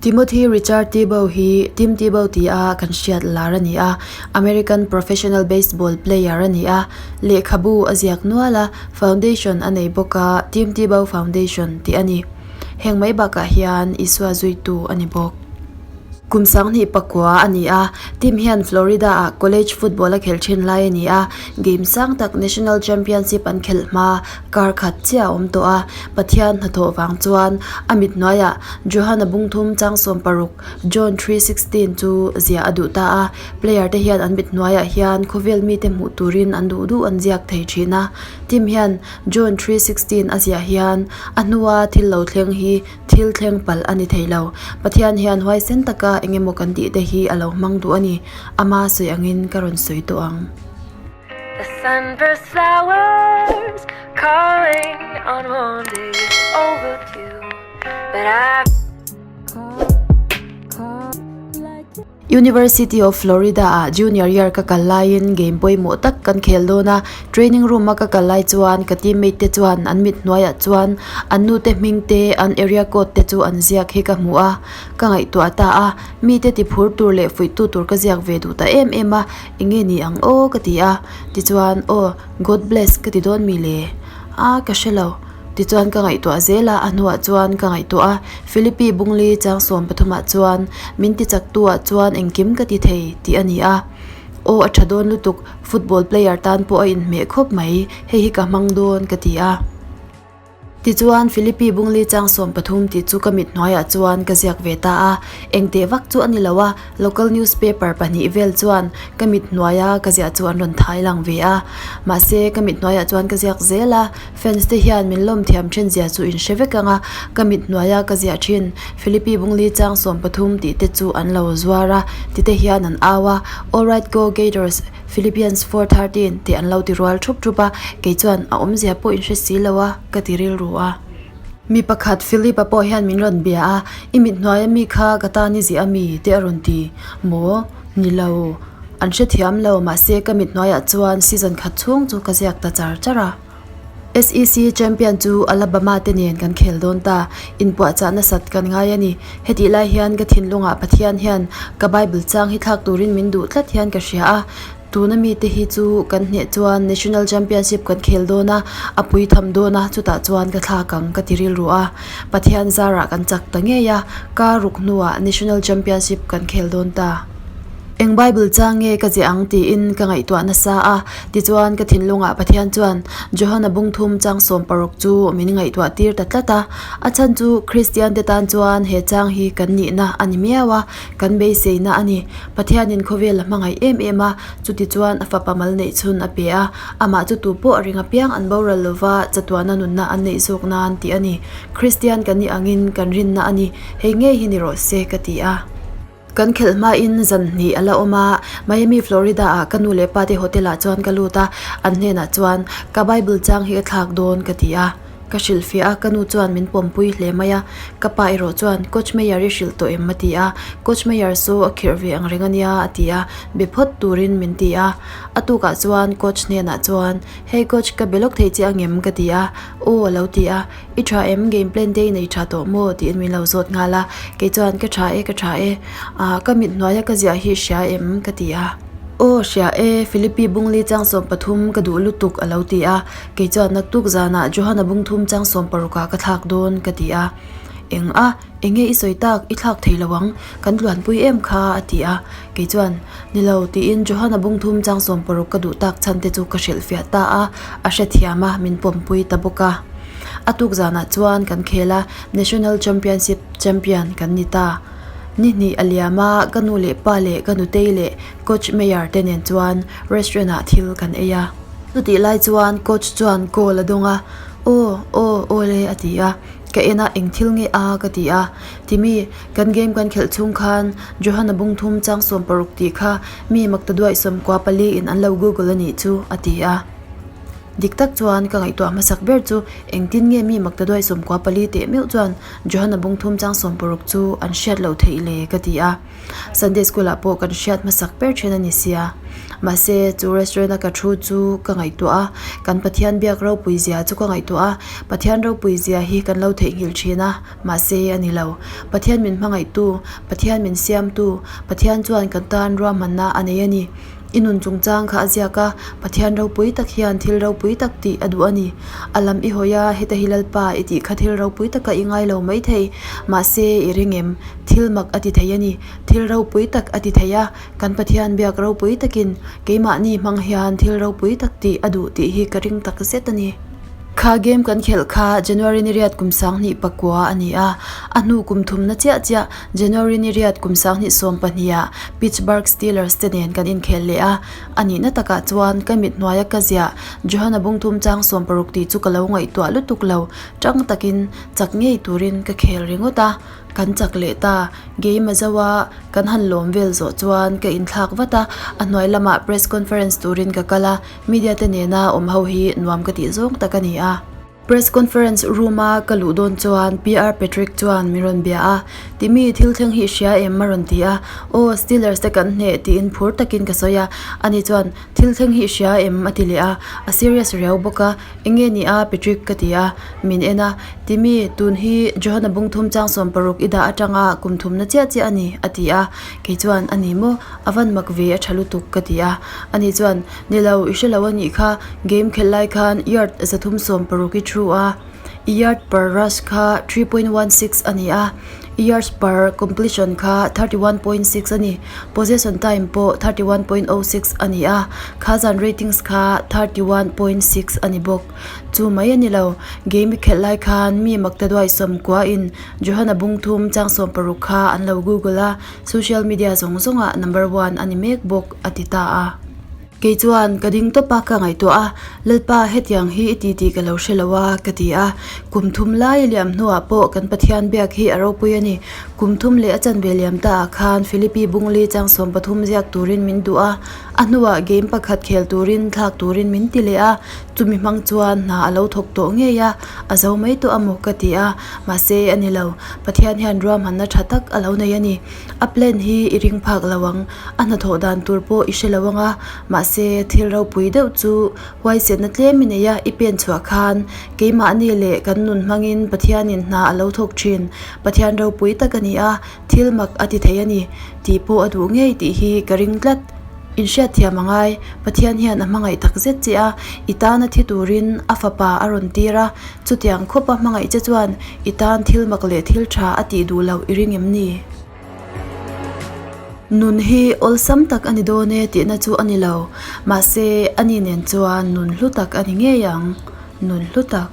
Timothy Richard Tebow hi Tim Tebow tia kan hriat lar a ni a, American professional baseball player a ni a, lehkhabu a ziak nual a, foundation a nei bawk a, Tim Tebow Foundation tih a ni. Heng mai bakah hian Isua zuitu a ni bawk. Kum 2009 a ni a, Tim hian Florida-ah college football a khelh thin lai a ni a, game sang tak national championship an khelh hma kar khat chiah a awm tawh a, Pathian hnathawh vang chuan a mit hnuaiah Johana bungthum chang 16, John 3:16, chu ziah a duh ta a, player te hian an mit hnuaiah hian khawvel mite hmuh turin an duh duh an ziak thei thin a, Tim hian John 3:16 a ziah hian a hnua thil lo thleng hi Thil thleng palh a ni thei lo. Pathian hian huaisen taka eng emaw kan tih te hi a lo hmang duh a ni. Ama sawi angin ka rawn sawi tawh ang. The sunburst flowers calling on warm days overdue But I University of Florida ah junior year ka kal laiin game pawimawh tak kan khel dawn a, training room a ka kal lai chuan ka teammate te chuan an mit hnuaiah chuan an nu te hming te an area code te chu an ziak hi ka hmu a, ka ngaihtuah ta a, mite ti phur tur leh fuihtu tur ka ziak ve duh ta em em a, enge ni ang aw ka ti a, tichuan aw God bless ka ti dawn mi le? A ka hre lo. Tichuan ka ngaihtuah zel a, a hnuah chuan ka ngaihtuah a, Philippi Bungli chang 13 ah chuan min ti chak tu ah chuan engkim ka ti thei tih a ni a. Aw a tha dawn lutuk, football player tan pawh a inhmeh khawp mai, hei hi ka hmang dawn ka ti a. Tichuan Philippi Bungli chang 13 tih chu ka mit hnuaiah chuan ka ziak ve ta a, engteh vak chu a ni lo a, Local newspaper pahnih vel chuan ka mit hnuaia ka ziah chu an rawn thai lang ve a, mahse ka mit hnuaiah chuan ka ziak zel a, fans te hian min lawm thiam thin zia chu in hre vek ang a, ka mit hnuaia ka ziah thin Philippi Bungli chang 13 tih te chu an lo zuar a, ti te hian an au a, Alright go Gators, Philippians 4:13 tih an lo ti rual thup thup a, kei chuan a awmzia pawh in hre si lo a, ka ti rilru a. Mi pakhat Philip-a pawh hian min rawn bia a, I mit hnuaia mi kha ka tan i ziah a mi? te a rawn ti. Maw? Ni lo. An hrethiam lo, mahse ka mit hnuaiah chuan season khat chhung chu ka ziak ta char char a. SEC champion chu Alabama te nen kan khel dawn ta, inpuahchah nasat kan ngai a ni. Hetih lai hian ka thinlungah Pathian hian ka Bible chang hi thlak turin min duh tlat hian ka hria a. Tuna mite hi chu kan hneh chuan National Championship kan khel dawn a, a pui tham dawn a, chutah chuan ka thlak ang ka ti rilru a. Pathian zarah kan chak ta ngei a, kar ruk hnuah National Championship kan khel dawn ta. Eng Bible chang nge ka ziah ang tiin ka ngaihtuah nasa a, tichuan ka thinlungah Pathian chuan Johana bungthum chang 16 chu min ngaihtuah tir ta tlat a. A chhan chu Kristian te tan chuan he chang hi kan nihna a ni miau a, kan beiseina a ni. Pathianin khawvel a hmangaih em em a, chuti chuan a fapa mal neih chhun a pe a, amah chu tu pawh a ring apiang an boral lova chatuahna nunna an neih zawk nan tih a ni. Kristian kan nih angin kan rinna a ni, hei ngei hi ni rawh se ka ti a. Kan khelh hmain zan hnih a la awm a, Miami, Florida ah ka nu leh pa te hotel ah chuan ka lut a, an hnenah chuan ka Bible chang hi ka thlak dawn ka ti a. Ka hrilhfiah a, ka nu chuan min pawmpui hle mai a. Ka pa erawh chuan, Coach Meyer i hrilh tawh em? a ti a. Coach Meyer saw a khirh ve ang reng a nia, a ti a. Be phawt turin min ti a. A tukah chuan Coach hnenah chuan, Hey Coach, ka be lawk thei che angem? ka ti a. Aw, a lo ti a. I tha em? Game plan te i nei tha tawh maw? tiin min lo zawt nghal a. Kei chuan, Ka tha e, ka tha e. Ah, ka mit hnuaia ka ziah hi hria em? ka ti a. Aw, hria e, Philippi Bungli chang 13 ka duh lutuk, a lo ti a. Kei chuan naktuk zanah Johana bungthum chang 16 ah ka thlak dawn ka ti a. Eng a, enge i sawi tak, i thlak thei lo ang, kan tluanpui em kha a ti a. Kei chuan, Ni lo, tiin Johana bungthum chang 16 ka duh tak chhan te chu ka hrilhfiah ta a, a hrethiam a, min pawmpui ta bawk a. A tuk zanah chuan kan khel a, National Championship champion kan ni ta. Ni hnih a liam a, ka nu leh pa leh ka nutei leh Coach Meyer te nen chuan restaurant ah thil kan ei a. Chutih lai chuan coach chuan call a dawng a, Aw, aw, aw le a ti a, ka en a eng thil nge a ka ti a, Timi, kan game kan khelh chhung khan Johana bungthum chang 16 tih kha mi makta duaih 94 in an lo google a nih chu a ti a. Dik tak chuan ka ngaihtuah hmasak ber chu engtin nge mi makta duaih 94 teh meuh chuan Johana bungthum chang 16 chu an hriat loh theih le ka ti a. Sunday school ah pawh kan hriat hmasak ber then a ni sia. Mahse, chu restaurant a ka thu chu ka ngaihtuah a, kan Pathian biak ropui zia chu ka ngaihtuah a, Pathian ropui zia hi kan lo theihnghilh thin a, mahse a ni lo. Pathian min hmangaihtu, Pathian min siamtu, Pathian chuan kan tan ruahmanna a nei a ni. I nun chungchang kha a ziak a, Pathian ropui tak hian thil ropui tak tih a duh a ni. A lam i hawi a, heta hi Lalpa i tih kha thil ropui taka i ngai lo maithei, mahse i ring em? Thil mak a ti thei a ni. Thil ropui tak a ti thei a, kan Pathian biak ropui takin keimahni hmang hian thil ropui tak tih a duh tih hi ka ring tak zet a ni. Kha game kan khelh kha January ni riat kum sanghnih pakua a ni a, a hnu kum thumna chiah chiah January ni riat kum sanghnih sawm pahniha Pittsburgh Steelers te nen kan inkhel leh a, a nihna takah chuan ka mit hnuaia ka ziah Johana bungthum chang sawm paruk tih chu ka lo ngaihtuah lutuk lo, tang takin chak ngei turin ka khel ringawt a. Kan chak leh ta, game a zo a, kan han lawm vel zawh chuan ka inthlak vat a, a hnuai lamah press conference turin ka kal a, media te nena awm ho hi nuam ka tih zawng tak a ni a. Press conference room a ka luh dawn chuan PR Patrick chuan min rawn bia a, Timi, thil thleng hi i hria em? a rawn ti a, Aw, Steelers te kan hneh tiin phur takin ka sawi a, ani chuan, Thil thleng hi i hria em? a ti leh a, a serious riau bawk a, Enge ni a Patrick ka ti a, min en a, Timmy, tun hi Johana bungthum chang sawm paruk i dah atanga kum thumna chiah chiah a ni, a ti a. Kei chuan, A ni maw? A van mak ve a tha lutuk, ka ti a. Ani chuan, Ni lo, i hre lo a nih kha, game khelh lai khan yard zathum sawm paruk i thu a, i yard per rush kha 3.16 a ni a, i yards per completion kha 31.6 a ni, possession time pawh 31.06 a ni a, kha zan ratings kha 31.6 a ni bawk. Chu mai a ni lo, game i khelh lai khan mi makta duai sawmkuain Johana bungthum chang sawm paruk kha an lo google a, social media zawng zawngah number one a ni mek bawk, a ti ta a. Kei chuan ka ding tawp a ka ngaihtuah a, Lalpa hetiang hi i ti tih ka lo hre lo a ka ti a. Kum thum lai a liam hnuah pawh kan Pathian biak hi a ropui a ni. Kum thum leh a chanve liam ta ah khan Philippi Bungli chang sawm pathum ziak turin min duh a, a hnuah game pakhat khel turin thlak turin min ti leh a, chumi hmang chuan hna a lo thawk tawh ngei a, a zo mai tawh a maw ka ti a, mahse a ni lo. Pathian hian ruahmanna tha tak a lo nei a ni. A plan hi i ring phak lo ang. A hnathawh dan tur pawh i hre lo ang a, mahse thil ropui deuh chu huaisenna tlem i nei a, i pen chhuah khan keimahni leh kan nun hmangin Pathianin hna a lo thawk thin. Pathian ropui tak a ni a, thil mak a ti thei a ni tih pawh a duh ngei tih hi ka ring tlat. Inhriatthiam a ngai, Pathian hian a hmangaih tak zet che a, i tana thi turin a fapa a rawn tir a, chutiang khawpa hmangaih che chuan i tan thil mak leh thil tha a tih duh loh i ring em ni? Nun hi awlsam tak a ni dawn e tihna chu a ni lo, mahse ani nen chuan nun hlu tak a ni ngei ang, nun hlu tak.